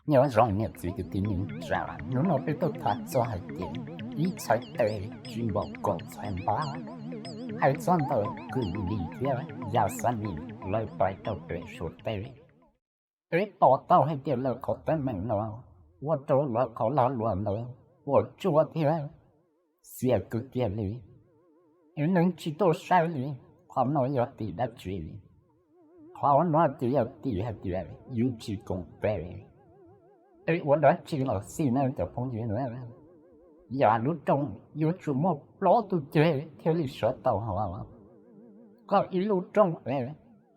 Nyob zoo niam txiv kwv tij neej tsa, hnub no peb tuaj tham txog hais tias ib txhais tes tsis npaum kaum txhais npab, hais txog ntawm Kwm Lis thiab Yaj Xab Lis lawv pais rau pem Suav teb. Peb pom tau hais tias lawv qhov teeb meem no ua rau lawv qhov lag luam ntawd puas tsuaj thiab xiam kawg kiag li. Neeg tsis tuaj saib li, qhov no yog tim dab tsi? Qhov no ces yog tim hais tias yus tsis koom tes. Es ua dab tsi los xij na cov phooj ywg, yam lub rooj yuav tsum muaj plaub tug ceg thiaj li sawv tau hos. Koj ib lub rooj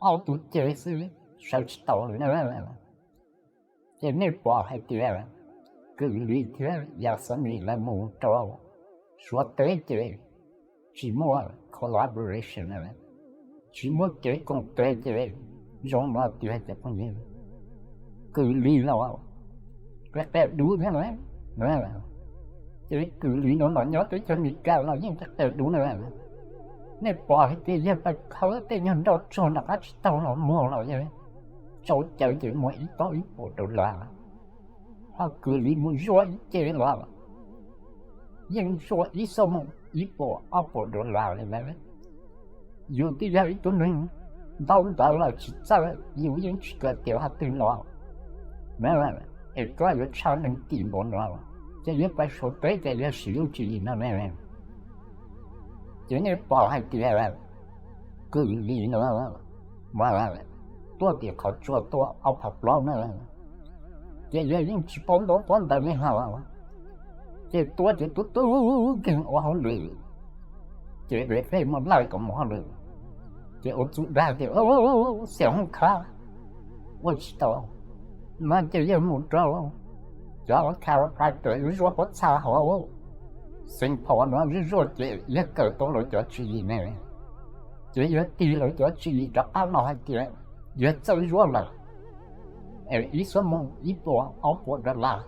ob tug ceg xwb sawv tsis tau li. Ces nej pom hais tias Kwm Lis thiab Yaj Xab Lis lawv mus rau Suav teb ces tsis muaj collaboration, tsis muaj kev koom tes ces zoo no tiag cov phooj ywg. Kwm Lis los qia qia dub thiab no. Ces Kwm Lis no los nyob teb chaws Amelikas los yeej qia qia dub na. Nej pom hais tias yawg pais khawb tej nyuag nroj tsuag nram qab tsib taug los muag los yawg tsau cawv ces muag ib tog ib puas dollar. Ho Kwm Lis mus zuaj ib ce los yeej zuaj ib xuab moos ib puas ob puas dollar li. Yus twb yog ib tug neeg ntau ntawv los tsis txawj, yus yeej tsis kawm tias qhov twg los. Es koj yuav tshaj neeg tim npaum no, ces yog pais Suav teb ces yog siv lub tswv yim no ne. Ces nej pom hais tias Kwm Lis no mas tuaj tim qhov tsua tuaj ob phav plaub na, ces yog yeej tsis paub ntaub paub ntawv li hos. Ces tuaj ces tuaj tuaj keeg ua hauj lwm, ces pem pheej muaj laj kom mus hauj lwm, ces ua txuj dag tias xiam hooj khab ua tsis tau. No ces yog mus rau cov chiropractor yuav zuaj pob txha hauv Saint Paul no zuaj zuaj ces yog kawm tau lawv cov tswv yim ne, ces yog tig lawv cov tswv yim rov qab los hais tias yog txawj zuaj lawm, ib xuab moos ib puas ob puas dollar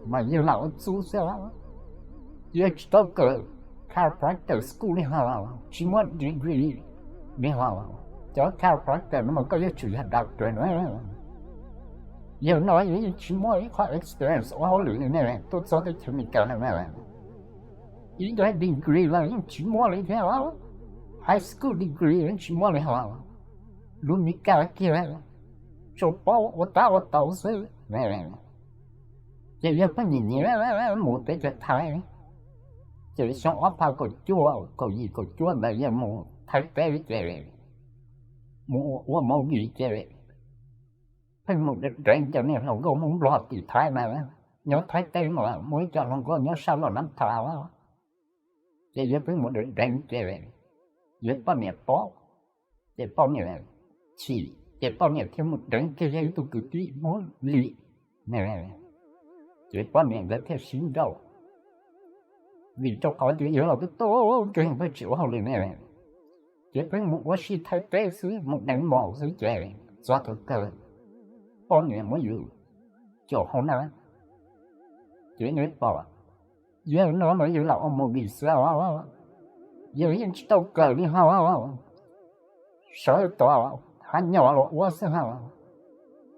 mas yog lam ua txuj xwb. Yog tsis tau kawm chiropractor school li hos, tsis muaj degree li hos, cov chiropractor no mas koj yuav tsum yog doctor na. Yog no yus yeej tsis muaj ib qho experience ua hauj lwm li ne, tuaj txog teb chaws Amelikas no ib daim degree los yeej tsis muaj li thiab, high school degree yeej tsis muaj li hos. Lub Amelikas kiag tsuas paub ua tab ua tau xwb. Ces yog pheej nyiam nyiam mus teb chaws Thaib, ces xyoo ob phav kaum cuaj kaum yim kaum cuaj ntawd yog mus Thaib teb ces mus ua movie ces pheej mus deev cov niag hluas nkauj Hmoob Nplog tim Thaib na, nyob Thaib teb mas muaj ib co hluas nkauj nyob sab Los Nab Thas, ces yog pheej mus deev ces yog poj niam paub, ces poj niam chim, ces poj niam thiaj mus deev kiag yog ib tug kwv tij Hmoob Lis, ces poj niam nkawd thiaj sib nrauj, vim rau qhov tias yog los twb tuaj keeg pheej tsis ua hauj lwm ne, ces pheej mus ua si Thaib teb xwb, mus deev mos xwb ces txog thaum kawg poj niam muab yus caum hauv na. Ces nej pom, yog no mas yus lam ua movie xwb, yus yeej tsis tau kawm li hos, sawv tod hav nyom los ua xwb hos,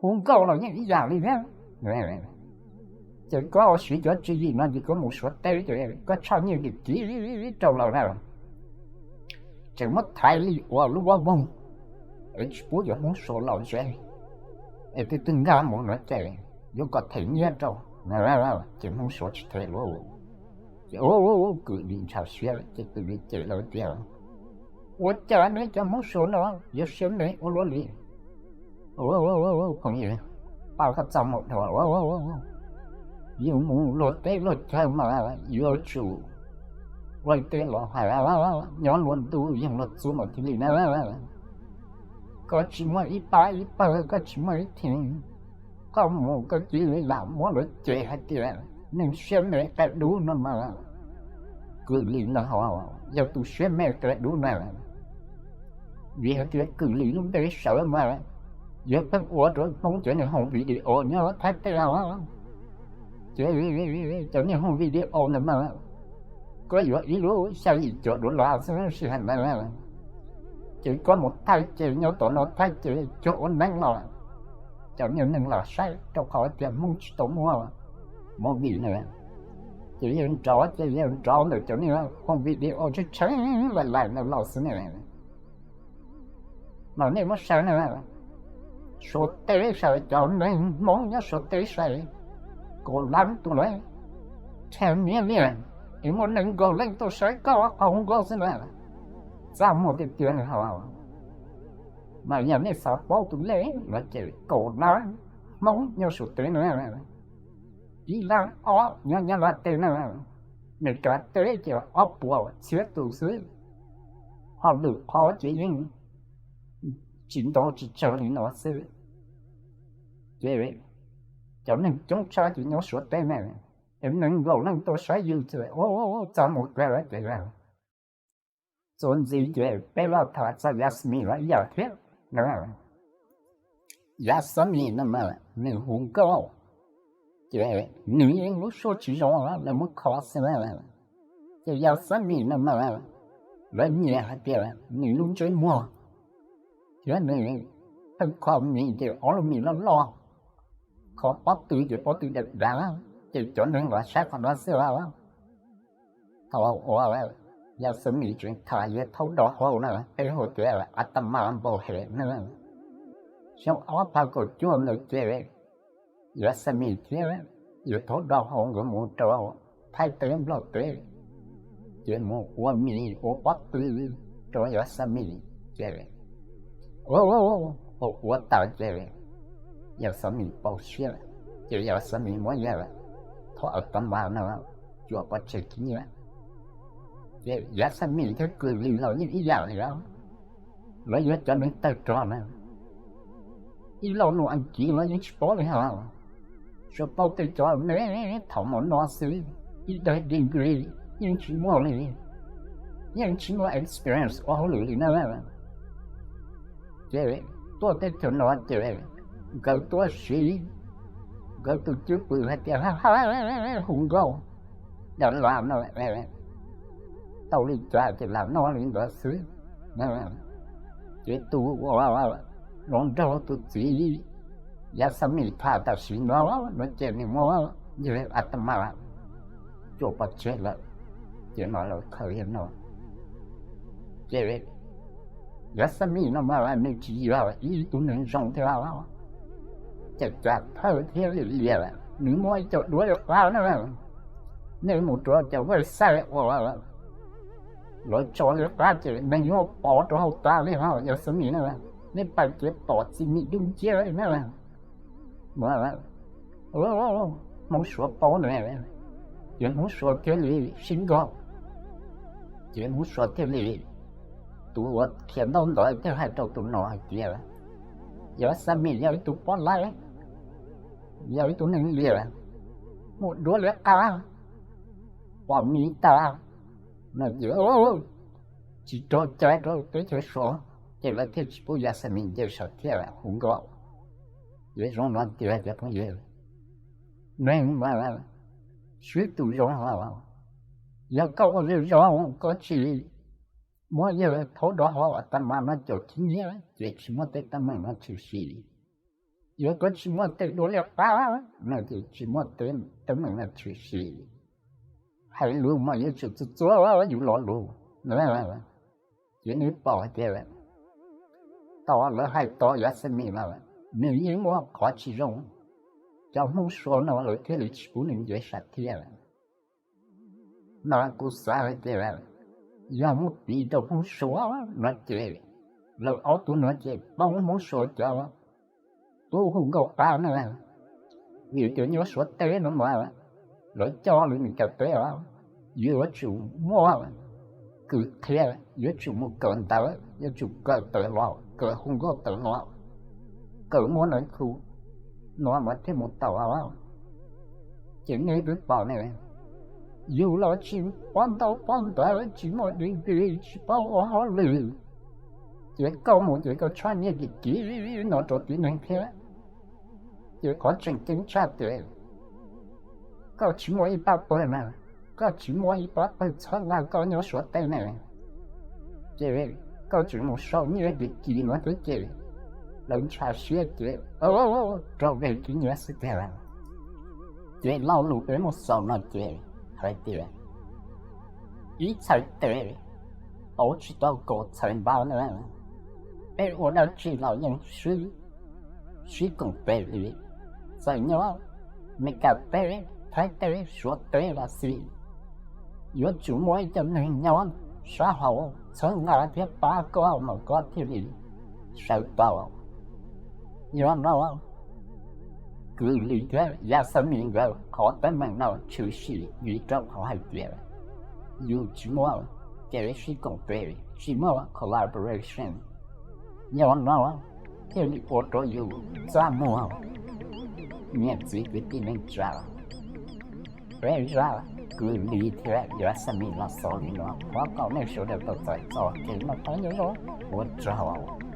hu nkauj los yeej ib yam li thiab. Ces koj siv cov tswv yim no ces koj mus Suav teb ces koj tshaj nyiaj kiv kiv rau lawm na, tseem muab thaiv li ua lub vab voog, es tsis pub cov Hmoob Suav los ze, es twb twb nkag mus no ces yuav kom them nyiaj rau, ces Hmoob Suav tsis them lawm. Ces Kwm Lis ntshaw siab ces Kwm Lis cem lawv tias, ua cas neb cov Hmoob Suav no yuav siab ntev ua luaj li. Phooj ywg, pab koj txaj muag dhau, yus mus luag teb luag chaw mas yuav tsum ua li tej laus hais, nyob luag ntuj yeej luag txub mas thiaj li na. Koj tsis muaj ib pab ib pawg, koj tsis muaj ib thim, koj mus koj cia li lam muab lawv cem hais tias neeg siab me qias dub no mas. Kwm Lis no yog tus siab me qias dub na, vim hais tias Kwm Lis lub npe sawv mas yog pheej ua rau Hmoob cov niag home video nyob Thaib teb, ces cov niag home video ntawd mas koj yuav ib lub xya yim caum dollar xwb sij hawm ntawd, ces koj mus thaij ces nyob tom no thaij ces cuag ua neeb los, cov niag neeg los saib, rau qhov tias Hmoob tsis tau muaj movie na. Ces yawg nrov ces yawg nrov ntawm cov niag home video tshee tshee lais lais ntawd los xwb na. Mas nej muab saib na, Suav teb sawv, cov neeg Hmoob nyob Suav teb sawv, kaum lab tus lawm, rhaj miab liaj, es muaj nees nkaum leej tuaj saib koj qhov hu nkauj xwb na. Txaj muag tiag tiag li hos. Mas yog nej xav paub tus lej no ces kaum lab Hmoob nyob Suav teb na, ib lab ob nyob Nyab Laj teb na, Meskas teb ces ob puas txhiab tus xwb, ho lwm qhov ces yeej tsis ntau tsis tsawg li no xwb. Ces cov neeg coob tshaj ces nyob Suav teb na, es nees nkaum leej tuaj saib yus ces txaj muag kawg ces txuas ntxiv ces peb los tham txog Yasmine los ib yam thiab. Yasmine no mas nws hu nkauj, ces nws yeej lub suab tsis zoo lawv muab kho xwb. Ces Yasmine no mas lawv nyiam hais tias nws lub ntsej muag thiab nws pheej kho mis ces ob lub mis loj loj, kho pob tw ces pob tw dav dav, ces cov neeg los saib qhov no xwb. Thaum ua Yasmine tseem tham yawg thaub do hauv na, peb hu tias a ta ma npau hem na. Xyoo ob phav kaum cuaj ntawd ces Yasmine thiab yawg thaub do hauv nkawd mus rau Thaib teb Nplog teb, ces mus ua mis ua pob tw rau Yasmine ces ua ua tas ces Yasmine pau siab, ces Yasmine muab yawg thaub a ta ma no cuam pov tseg khib nyiab. Ces Yasmine thiab Kws Lis los yeej ib yam li, lawv yuav cov neeg tawg rog na. Ib lo lus Askiv los yeej tsis paub li hos, tsuas paub tej cov me thaum mov no xwb, ib daim degree yeej tsis muaj li, yeej tsis muaj experience ua hauj lwm li na. Ces tuaj teb chaws no ces nkawd tuaj siv nkawd tus cwj pwm hais tias hu nkauj, yog lam no tau li cas ces lam noj li ntawd xwb. Ces tus uas los nrog tus txiv Yasmine tham tam sim no, no ces nws muab yawg a ta ma cuam pov tseg lawm, ces no lawv khaws yawg no. Ces Yasmine no mas nws tsis yog ib tug neeg zoo thiab, ces cas thawj thiab li lias, nws muaj ib co duab li qab na, nej mus rau cov website uas lawv tso li qab ces neeg yuav pom rau hauv tas li hos Yasmine na, nej pais ces pom txiv mis dub nciab na. Hmoob Suav paub na, ces Hmoob Suav thiaj li sib nkag, ces Hmoob Suav thiaj li, tus uas khiav ntaub ntawv thiaj hais rau tus no hais tias, Yasmine yog ib tug pob laib, yog ib tug neeg lias, muaj duab li qab, pom mis tas no ces tsis raug cai rau teb chaws Suav, ces lawv thiaj tsis pub Yasmine nce saum thiaj hu nkauj. Yuav zoo no tiag cov phooj ywg, neeg mas swb tus zoo, yog koj ua zoo zoo koj tsis muab yawg thaub do hauv a ta ma no cuam khib nyiab ces tsis muaj tej teeb meem no tshwm sim li. Yog koj tsis muaj tej duab liab qab no ces tsis muaj tej teeb meem no tshwm sim li. Hais lus mas yuav tsum txuag txuag yus lo lus. Ces nws pom hais tias tau lawv hais tau Yasmine mas nws yeej muaj qhov tsis zoo, cov Hmoob Suav no lawv thiaj li tsis pub nws nce saum thiaj. No kuv xav hais tias yog muab piv rau Hmoob Suav no ces lawv ob tug no ces poob Hmoob Suav cov tub hu nkauj qab na, vim tias nyob Suav teb no mas lawv coj lawv Meskas teb os, yuav tsum muaj kws qhia, yuav tsum mus kawm ntawv, yuav tsum kawm tawm los, kawm hu nkauj tawm los, kawm muab ntawv khu no mas thiaj mus tau. Ces nej twb pom ne, yus los tsis paub ntaub paub ntawv, tsis muaj degree, tsis paub ua hauj lwm, ces koj mus ces koj tshaj nyiaj kim kim no rau tib neeg thiab. Ces qhov tseem ceeb tshaj tias koj tsis muaj ib pab pawg na, koj tsis muaj ib pab pawg txhawb nqa koj nyob Suav teb ne, ces koj tseem mus sau nyiaj kim kim no thiab ces Lawv ntshaw siab ces rau peb tib nyiam xwb tiag. Ces lo lus peb muab xaus no ces hais tias ib txhais tes pauv tsis tau kaum txhais npab na. Peb ua dab tsi los yeej sib, sib koom tes li. Txawm nyob Meskas teb, Thaib teb, Suav teb los xij, yuav tsum muaj ib co neeg nyob sab hauv txhawb nqa thiab pab koj mas koj thiaj li sawv tau. Yog no, Kws Lis thiab Yasmine nkawd qhov teeb meem no tshwm sim vim rau qhov hais tias yus tsis muaj kev sib koom tes, tsis muaj collaboration. Yog no thiaj li ua rau yus txaj muag. Niam txiv kwv tij neej tsa, peb zaj Kws Lis thiab Yasmine los xaus li no, thov kom nej sawv daws tau txais txoj kev noj qab nyob zoo, ua tsaug.